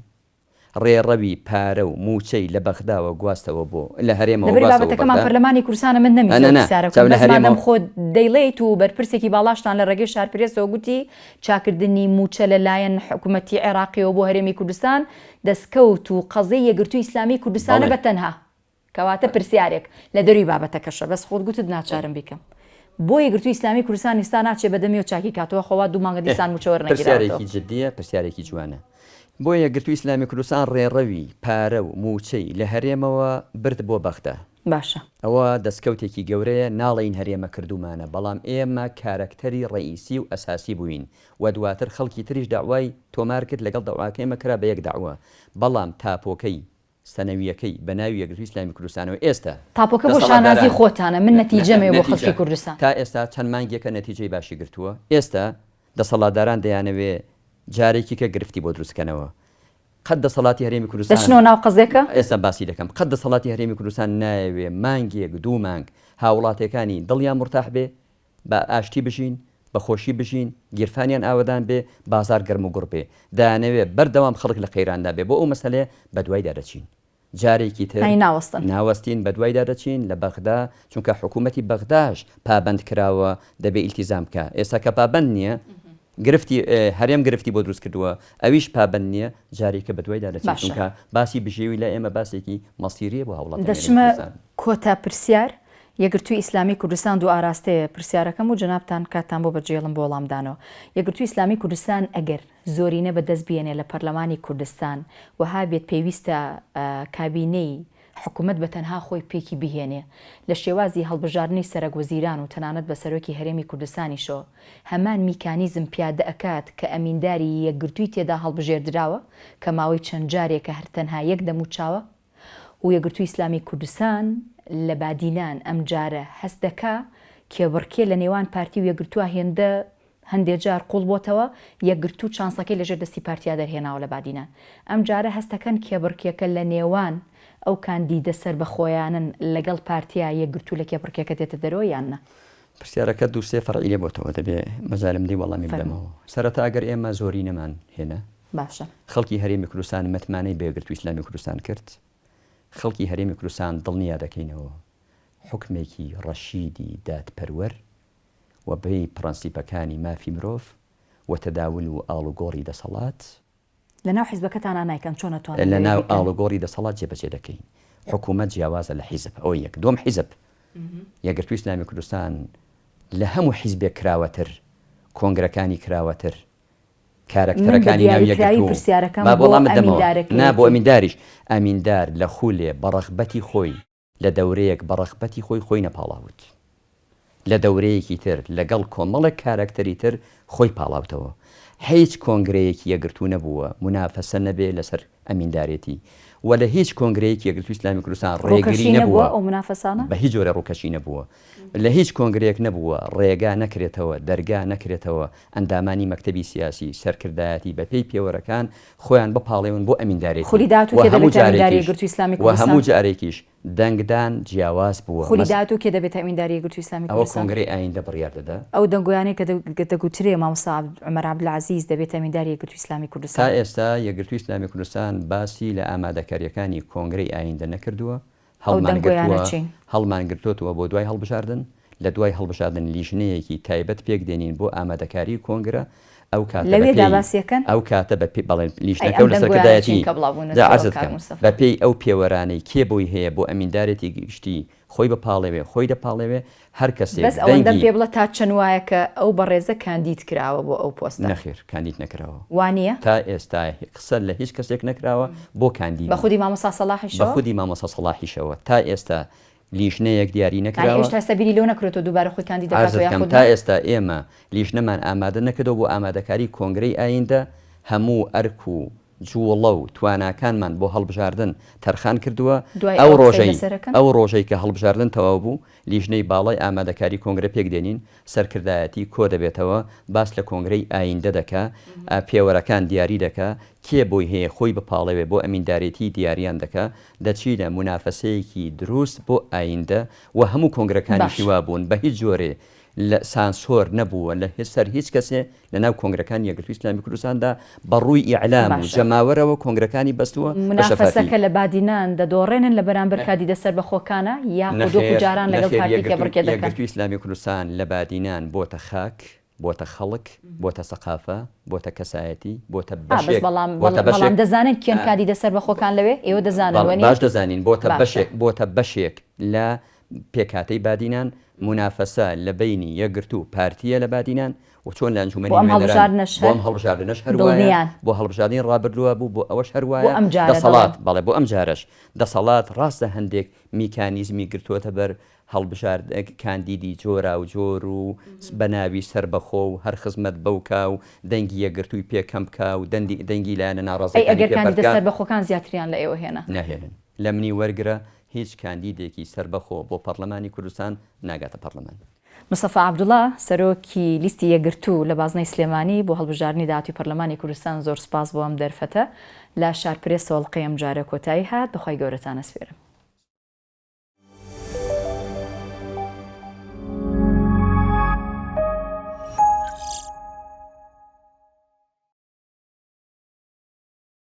ڕێڕەوی پارە و مووچەی لە بەغداوە گواستەوە بۆ لە هەرێمەوە لەبەری گواستەوە بۆ بابەتەکەمان بەغدا. پەرلەمانی کوردستانە من نەمویست نا ئەو نا پرسیارە چاو بکەم لە بەس مادەم هەرێمەوە خۆت دەیڵێیت و بەرپرسێکی باڵاشتان لە ڕێگەی شارپرێسەوە گوتی چاکردنی مووچە لە لایەن حکومەتی عێراقیەوە بۆ هەرێمی کوردستان دەستکەوت و قەزیەی یەکگرتووی ئیسلامی کوردستانە بەڵێ. بە تەنها کەواتە پرسیارێک لە دەروی بابەتەکەشە بەس خۆت گوتت ناچارم بیکەم بۆ یەکگرتووی ئیسلامی کوردستان ئیستا ناچێ بەدەمیەوە چاکی کاتەوە خۆ وا دوو مانگە ئێه دیسان مووچە وەرنەگیراوەتەوە. پرسیارێکی جدیە پرسیارێکی جوانە بۆ یەکگرتووی ئیسلامی کوردستان ڕێڕەوی پارە و مووچەی لە هەرێمەوە برد بۆ بەغدا باشە. ئەوە دەستکەوتێکی گەورەیە ناڵێین هەرێمە کردوومانە بەڵام ئێمە کارەکتەری ڕەئیسی و ئەساسی بووین و دواتر خەڵکی تریش دەعوای تۆمار کرد لەگەڵ دەعواکەی ئێمە کرا بە یەک دەعوا بەڵام تاپۆکەی سەنەوییەکەی بە ناوی یەکگرتووی ئیسلامی کوردستانەوە ئێستا تاپۆکە بۆ شانازی دەسەڵاتداران خۆتانە من نەتیجەمەوێ بۆ نەتیجە خەڵکی کوردستان. تا ئێستا چەند مانگێکە نەتیجەی باشی گرتووە ئێستا دەسەڵاتداران دەیانەوێ جارێکی کە گرفتی بۆ دروست کەنەوە قەت دەسەڵاتی هەرێمی کوردستان دەچنەوە ناو قەزێکە؟ ئێستا باسی دەکەم قەت دەسەڵاتی هەرێمی کوردستان نایەوێ مانگێک دوو مانگ هاوڵاتێکانی دڵیان مورتاح بێ بە ئاشتی بژین، بە خۆشی بژین، گیرفانیان ئاوەدان بێ، بازاڕ گەرم و گوڕ بێ. دەیانەوێ بەردەوام خەڵک لە قەیراندا بێ. بۆ ئەو مەسەلەیە بەدوایدا دەچین. جارێکی تر یانی ناوەستن. ناوەستین، بەدوایدا دەچین لە بەغدا، چونکە حکوومەتی بەغداش پابەند کراوە، دەبێ ئیلتیزام بکا. ئێستا کە پابەند نییە، گرفتی هەرێم گرفتی بۆ دروست کردووە، ئەویش پابەند نییە، جارێکە بەدوایدا دەچین. باشە. چونکە باسی بژێوی لای ئێمە باسێکی مەسیرییە بۆ هاووڵاتیانی هەرێمی دەچمە کوردستان. کۆتا پرسیار، یەکگرتووی ئیسلامی کوردستان دوو ئاراستەیە پرسیارەکەم و جەنابتان کاتتان بۆ بەجێڵم بۆ وەڵامدانەوە. یەکگرتووی ئیسلامی کوردستان ئەگەر زۆرینە بە دەست بێنێ لە پەرلەمانی کوردستان وەها بێت پێویستە کابینەی حکومەت بە تەنها خۆی پێکی بهێنێ لە شێوازی هەڵبژاردنی سەرەک وەزیران و تەنانەت بە سەرۆکی هەرێمی کوردستانیشەوە هەمان میکانیزم پیادە ئەکات کە ئەمینداری یەکگرتووی تێدا هەڵبژێردراوە کە ماوەی چەند جارێکە هەر تەنها یەک دەموچاوە و یەکگرتووی ئیسلامی کوردستان لە بادینان ئەمجارە هەست دەکا کێبڕکێ لە نێوان پارتی و یەکگرتووە هێندە هەندێ جار قوڵ بۆتەوە، یەکگرتوو چانسەکەی لەژێر دەستی پارتیا دەرهێناوە لە بادینان. ئەمجارە هەست دەکەن کێبڕکێکە لە نێوان ئەو کاندیدە سەربەخۆیانەن لەگەڵ پارتیا یەکگرتوو لە کێبڕکێکە دێتە دەرەوە یان نا؟ پرسیارەکە دوو سێ فەرعی لێ بۆتەوە دەبێ مەجالم دەی وەڵامی فەرموو. بدەمەوە. سەرەتا ئەگەر ئێمە زۆرینەمان هێنا، باشە. خەڵکی هەرێمی کوردستان متمانەی بە یەکگرتووی ئیسلامی کوردستان کرد، خەڵکی هەرێمی کوردستان دڵنیا دەکەینەوە حوکمێکی ڕەشیدی دادپەروەر و بەپێی پڕەنسیپەکانی مافی مرۆڤ و تەداول و ئاڵوگۆڕی دەسەڵات، لەناو حیزبەکەتانا نایکەن چۆن ئەتوانن لە لەوێ ناو بیکەن؟ ئاڵوگۆڕی دەسەڵات جێبەجێ دەکەین. حکوومەت جیاوازە لە حیزب، ئەوە یەک. دووەم حیزب، یەکگرتووی ئیسلامی کوردستان لە هەموو حیزبێک کراوەتر، کۆنگرەکانی کراوەتر، من بە کارەکتەرەکانی ناو دیاریکراوی یەکگرتوو پرسیارەکەم با بۆ وەڵامت دەمەوە نا بۆ ئەمیندارەکەیەتی. ئەمینداریش ئەمیندار لە خولێ بە ڕەغبەتی خۆی لە دەورەیەک بە ڕەغبەتی خۆی خۆی نەپاڵاوت لە دەورەیەکی تر لەگەڵ کۆمەڵێک کارەکتەری تر خۆی پاڵاوتەوە هیچ کۆنگرەیەکی یەکگرتوو نەبووە مونافەسە نەبێ لەسەر ئەمیندارێتی و لە هیچ کۆنگرەیەکی یەکگرتووی ئیسلامی کوردستان ڕێگری ڕووکەشی نەبووە نەبووە ئەو مونافەسانە؟ بە هیچ جۆرێ ڕووکەشی نەبووە لە هیچ کۆنگرەیەک نەبووە ڕێگا نەکرێتەوە، دەرگا نەکرێتەوە، ئەندامانی مەکتەبی سیاسی، سەرکردایەتی بە پێی پێوەرەکان خۆیان بپاڵێون بۆ ئەمیندارێتی خولی داهاتوو و کێ هەموو دەبێتە ئەمینداری جارێکیش یەکگرتووی ئیسلامی و هەموو کوردستان؟ جارێکیش دەنگدان جیاواز بووە. خولی مەس. داهاتوو کێ دەبێتە ئەمینداری یەکگرتووی ئیسلامی ئەوە کوردستان؟ کۆنگرەی ئایندە بڕیار دەدا. ئەو دەنگۆیانەی کە دەگوترێ مامۆستا عومەر عەبدولعەزیز دەبێتە ئەمینداری یەکگرتووی ئیسلامی تا کوردستان. ئێستا یەکگرتووی ئیسلامی کوردستان باسی لە ئامادەکارییەکانی کۆنگرەی ئایندە نەکردووە. ئەو دەنگۆیانە هەڵمانگرتووە چین؟ هەڵمانگرتۆتەوە بۆ دوای هەڵبژاردن، لە دوای هەڵبژاردن لیژنەیەکی تایبەت پێک دێنین بۆ ئامادەکاری کۆنگرە، ئەو کاتە بە لەوێدا پێی باسی ئەکەن؟ ئەو کاتە بە پێی بەڵێ ئەی لیژنەکە ئەم و لە دەنگۆیانە چین سەرکردایەتی کە بڵاو جا بوونەتەوە عەرزت کاک کەم مستەفا؟ بە پێی ئەو پێوەرانەی کێ بۆی هەیە بۆ ئەمیندارێتی گشتی خۆی بپاڵێوێ خۆی دەپاڵێوێ هەر کەسێک بەس ئەوەندەم دەنگی پێ بڵێ تا چەند وایە کە ئەو بەڕێزە کاندید کراوە بۆ ئەو پۆستە؟ نەخێر کاندید نەکراوە. وا نییە؟ تا ئێستا قسە لە هیچ کەسێک نەکراوە بۆ بە کاندیدی. خودی مامۆستا بە سەڵاحیشەوە؟ خودی مامۆستا سەڵاحیشەوە تا ئێستا لیژنەیەک دیاری یانی نەکراوە. ئێشتا ئێستا بیری لەوە نەکرۆتەوە دووبارە خۆی کاندید دەکاتەوە عەرزت کەم یاخود تا نا؟ ئێستا ئێمە لیژنەمان ئامادە نەکردەوە بۆ ئامادەکاری کۆنگرەی ئایندە، هەموو ئەرک و جووڵە و تواناکانمان بۆ هەڵبژاردن تەرخان کردووە، دوای ئەو ئەوە قسەی ڕۆژەی لەسەر ئەکەن؟ ئەو ڕۆژەی کە هەڵبژاردن تەواو بوو، لیژنەی باڵای ئامادەکاری کۆنگرە پێک دێنین، سەرکردایەتی کۆ دەبێتەوە، باس لە کۆنگرەی ئایندە دەکا، پێوەرەکان دیاری دەکا، کێ بۆی هەیە خۆی بپاڵێوێ بۆ ئەمیندارێتی دیاریان دەکا، دەچینە مونافەسەیەکی دروست بۆ ئایندە و هەموو کۆنگرەکانیشی باشە. وا بوون بە هیچ جۆرێ لە سانسۆر نەبووە لە سەر هیچ کەسێ لە ناو کۆنگرەکانی یەکگرتووی ئیسلامی کوردستاندا بە ڕووی ئیعلام و باشە. جەماوەرەوە کۆنگرەکانی بەستووە بە شەفافی. مونافەسەکە لە بادینان دەدۆڕێنن لە بەرامبەر کادیدە سەربەخۆکانە یاخود وەکو نەخێر جاران لەگەڵ نەخێر پارتی یەکگرتووی کێبڕکێ دەکەن؟ یەکگرتووی ئیسلامی کوردستان لە بادینان بۆتە خاک، بۆتە خەڵک، بۆتە سەقافە، بۆتە کەسایەتی، بۆتە ئا بەس بەشێک، بەڵام بۆتە بەڵام بەشێک دەزانن کێن کادیدە سەربەخۆکان لەوێ؟ ئێوە دەزانن بەڵێ وەنیە؟ باش دەزانین بۆتە باشە. بەشێک بۆتە بەشێک لە پێکهاتەی بادینان، مونافەسە لە بەینی یەکگرتوو پارتییە لە بادینان و چۆن لە بۆ ئەنجومەنی ئەم نوێنەران هەڵبژاردنەش بۆ هەر ئەم هەڵبژاردنەش هەر وایە، دڵنیان. بۆ هەڵبژاردنی ڕابردووە بوو بۆ ئەوەش هەر بۆ وایە، ئەم جارە دەسەڵات دەڵێم. بەڵێ بۆ ئەم جارەش دەسەڵات ڕاستە هەندێک میکانیزمی گرتووەتە بەر هەڵبژارد کاندیدی جۆراوجۆر و بە ناوی سەربەخۆ و هەر خزمەت بەو کا و دەنگی یەکگرتووی پێ کەم بکا و دەندی دەنگی لایەنە ئەی ناڕازیەکانی ئەگەر پێ کاندیدە بەرکا. سەربەخۆکان زیاتریان لە ئێوە هێنا؟ ناهێنن. لە منی وەرگرە هیچ کاندیدێکی سەربەخۆ بۆ پەڕلەمانی کوردستان ناگاتە پەڕلەمان. مستەفا عەبدوڵا، سەرۆکی لیستی یەکگرتوو لە بازنەی سلێمانی بۆ هەڵبژاردنی داهاتووی پەرلەمانی کوردستان زۆر سوپاس بۆ ئەم دەرفەتە. لە شارپرێسەوە ئەڵقەی ئەمجارە کۆتایی هات، بەخوای گەورەتان ئەسپێرم.